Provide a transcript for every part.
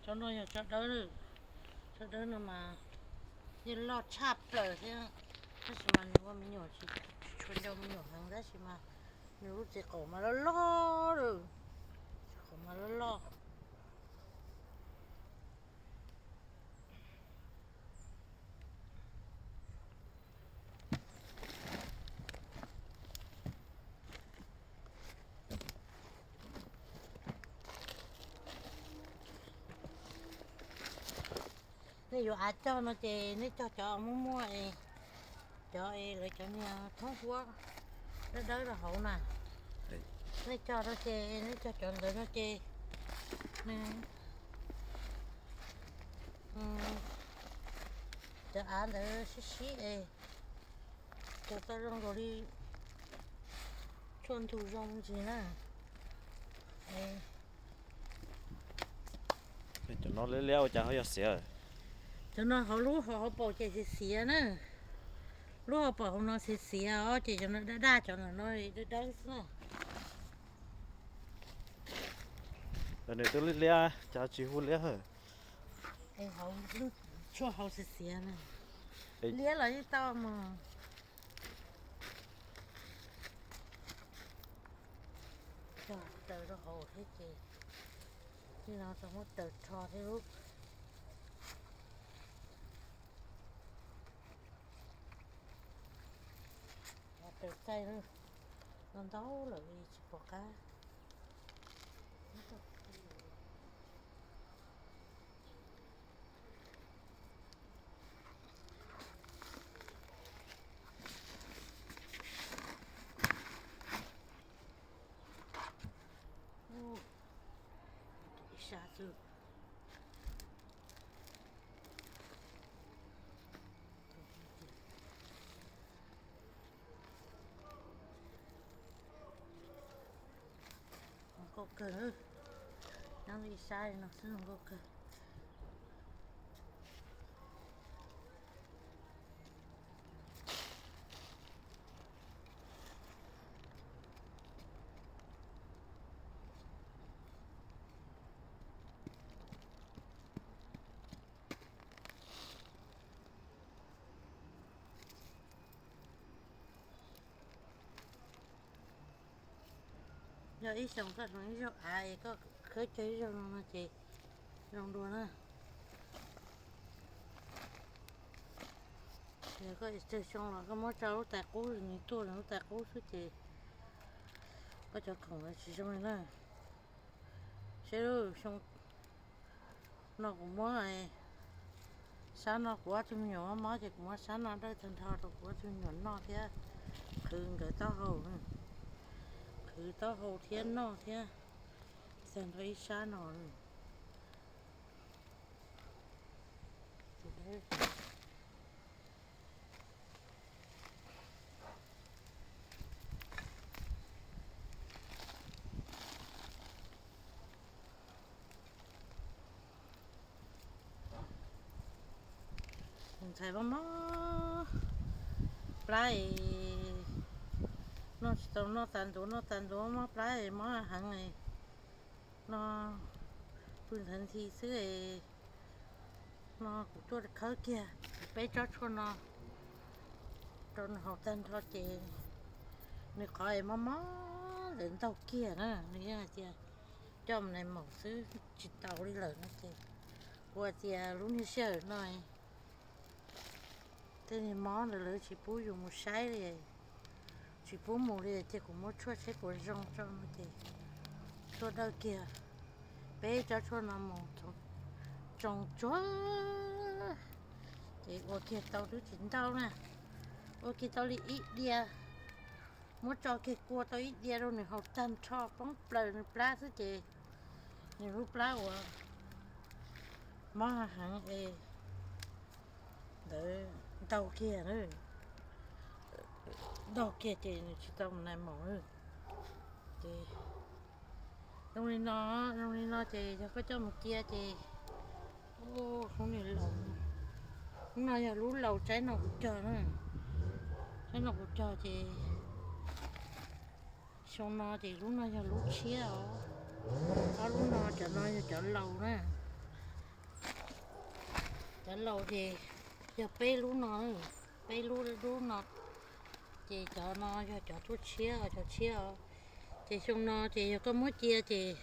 Cov no yog tsov dawb, tsov dawb no mas yeej loj tshaj plaws thiab, tab sis mas nws ua me nyuam tsis tshua nco me nyuam heev, tab sis mas nws lub txiv qaum mas loj loj lawm, txiv qaum mas loj loj. Nej yuav av cog no ces nej cog cov muaj muaj es, cov es lawv cov niag thoob huab dawb dawb rau hauv na. Nej cog no ces nej cog cov ntawd no ces nws, cov av ntawd sib sib es cog tau zoo nkaus li tshuaj ntug zoo ntsis na. Cov no liab liab ua cas ho yog xiav? Cov no hauv lub hauv paus ces xiav xiav na. Lub hauv paus hauv no xiav xiav os, ces cov no daj daj, cov no dawb dawb xwb na. Nws twb liab liab cas tsis hu liab hawm. Tshuaj hauv xiav xiav na. Liab los yeej tau mas. Cog taws rau hauv thiab ces, nim no tau muab taws rho thiab lub. Taws txaij no ntau lawm tsis pom qab. Ib sab xwb. Zoo nkauj kawg, nyob ib sab li no xwb zoo nkauj kawg. Yog ib xyoos koj hloov ib zaug av es koj khawb cog ib zaug no no ces zoo dua na. Yog koj tsawg xyoo los koj muab tso lub tais qub, nws tuaj lub tais qub xwb ces koj cov khoom tsis zoo li na. Seb xyoo no kuv muab, sab no kuv ob tug me nyuam mob mob ces kuv muab sab no dawj tag nrho rau kuv ob tug me nyuam noj thiab, qhwv nkawd taub hau, qhwv taub hau thiab noj thiab, tag nrho ib sab no. Ntxhais mob mob plab es noj tsis tau, noj tas ntuav noj tas ntuav mob plab es mob heev es no pw ntawd nthi xwb es no kuv tuaj khawb kiag peb tsob tshuaj no rau nws haus tag nrho ces nws qhov es mob mob ntawd ntaug kiag na, nws yeej hais tias coj mus nais maum xwb tsis tau li lawm no ces kuv hais tias lub niag sij hawm no tej niag mob ntawd lawv tsis pub yus mus saib li, tsis pub mus li ces kuv muab tshuaj saib puas zoo tso no ces tshuaj dawj kiag, peb tsob tshuaj no mus tsoo tsuag ces ua kiag tau twb tsis ntau na, ua kiag tau li ib diav, muab tso kiag kua tau ib diav rau nws haus tag nrho poob plaws nws plab xwb ces nws lub plab uas mob heev es ntawd ntaug kiag, ntaug kiag ces nws tsis tau mus nais maum. Ces zoo li no, zoo li no ces yog koj coj mus cia ces hnub no, hnub no yog lub laus tsaib no kuv cog na, tsaib no kuv cog ces xyoo no ces lub no yog lub tshiab os, ob lub no cov no yog cov laus na, Cov laus ces yog peb lub no, peb lub lub no, ces cov no yog cov tuaj tshiab, cov tshiab os. Ces xyoo no ces yog koj muab cia ces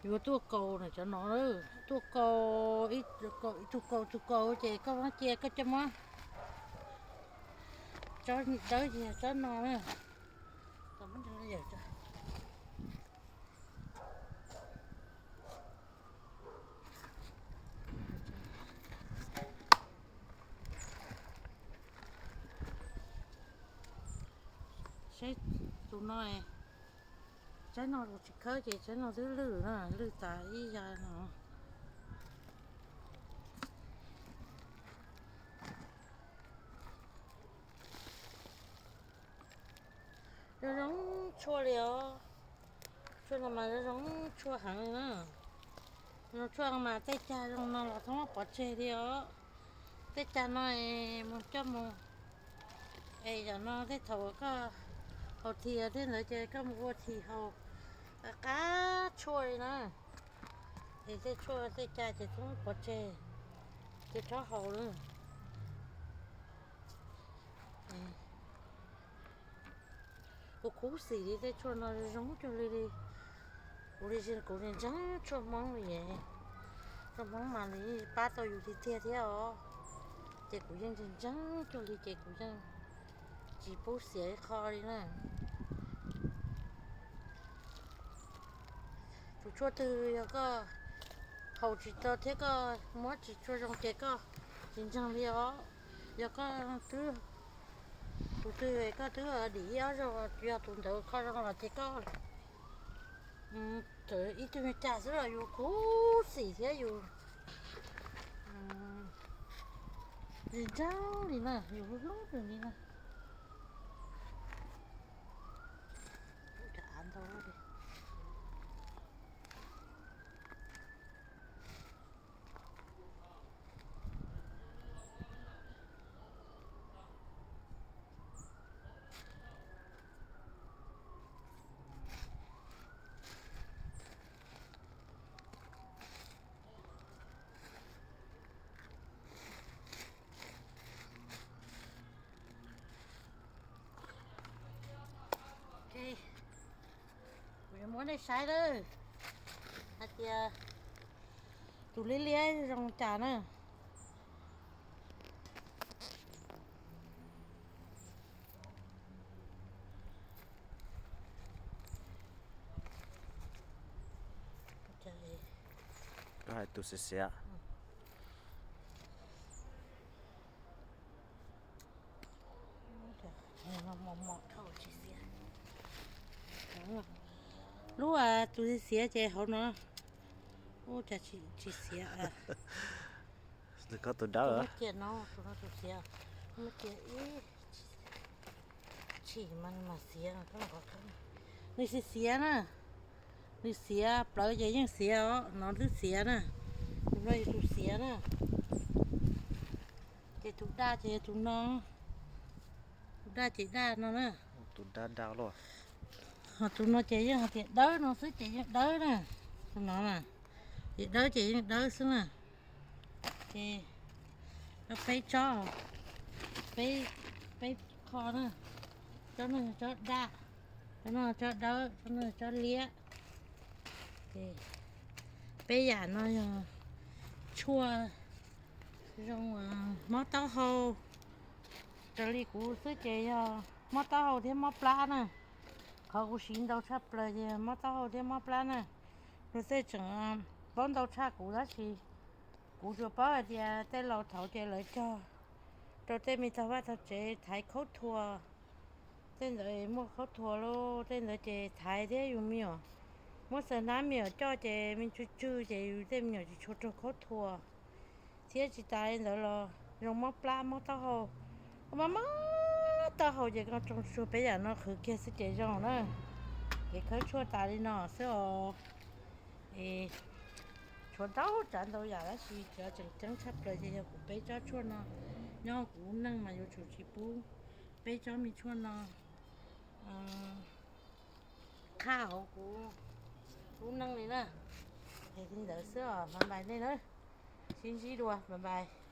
yuav tuaj kaus na cov no, tuaj kaus ib tug kaus tus kaus ces koj muab cia koj coj muab tsob dawb ces yog tsob no na. Saib tus no, tsob no tus tsis khawb ces tsob no twb lwj na, lwj tas ib yam no. Zoo zoo tshuaj li os. Tshuaj no mas zoo zoo tshuaj heev li na. Zoo tshuaj mas tej cag zoo no los txhob muab pov tseg li os. Tej cag no es mus coj mus es yam no tej thaum koj haus thi thiab ntawd ces koj mus ua thi haus qab tshuaj li na. Es tej tshuaj tej cag ces txhob muab pov tseg, ces rov haus na. Kuv khuv xim li tej tshuaj no zoo cuag li li. Kuv li kuv ntseeg tshuaj Hmoob li. Tshuaj Hmoob mas nws pab tau yus tiag tiag thiab os. Ces kuv yeej ntseeg cuag li ces kuv yeej tsis pub xiam ib qho li na. Tus tshuaj twg yog koj haus tsis tau thiab koj muab tsis tshua zoo ces koj tsis ntseeg li os. Yog koj twb, tus twg koj twb dim ib ob zaug yog tus ntawd kho zoo los ces koj txawm ib tug cag xwb los yus khuv xim thiab yus ntseeg li na, yus hlub hlub nws li na. Kuv yuav muab nej saib lawm hais tias tus liab liab zoo cas na. Koj hais tus xiav xiav. Lub tus xiav ces hauv no. Ub, cas tsis xiav. Koj tus dawb. Tus no tus xiav, tus no ib tshim mas nws mam xiav. Nws xiav xiav na, nws xiav plawv ces yeej xiav os, no twb xiav na. Tus no yog tus xiav na. Ces tus daj ces yog tus no, tus daj ces daj no na. Tus daj daj luaj. Ho tus no ces yeej hais tias dawb no xwb ces yeej dawb na. Tus no na, ces dawb ces yeej dawb xwb na. Ces peb tsob, peb, peb qho na. Tsob no yog tsob daj, tsob no tsob dawb, tsob no tsob liab. Ces peb yam no yog tshuaj zoo mob taub hau. Raws li kuv xwb ces yog mob taub hau thiab mob plab na. Qhov kuv siv ntau tshaj plaws ces yog mob taub hau thiab mob plab na. Luag tej tseem paub ntau tshaj kuv tab sis kuv tsuas paub hais tias tej laus thaud ces lawv cog rau tej me tog vaj tog tsev thaiv khaub thuas. Tej ntawd muaj khaub thuas lauj, tej ntawd ces thaiv thiab yus me nyuam muab xaws hnab me nyuam coj ces me tsw tsw ces yus tej me nyuam tsis tshua raug khaub thuas. Thiab tsis tas li ntawd los zoo mob plab mob taub hau. Mob mob taub hau ces koj tsoo tsuag peb yam no qhwv kiag xwb ces zoo na. Kev khawb tshuaj tas li no xwb os. Es tshuav ntau tsav ntau yam tab sis cov tseem ceeb tshaj plaws ces yog kuv peb tsob tshuaj no. Nyob kuv lub neej mas yuav tsum tsis pub peb tsob me tshuaj no qhaj hauv kuv lub neej li na. Es li ntawd xwb os, mas npais nej na. Sib ntsib dua, bye bye.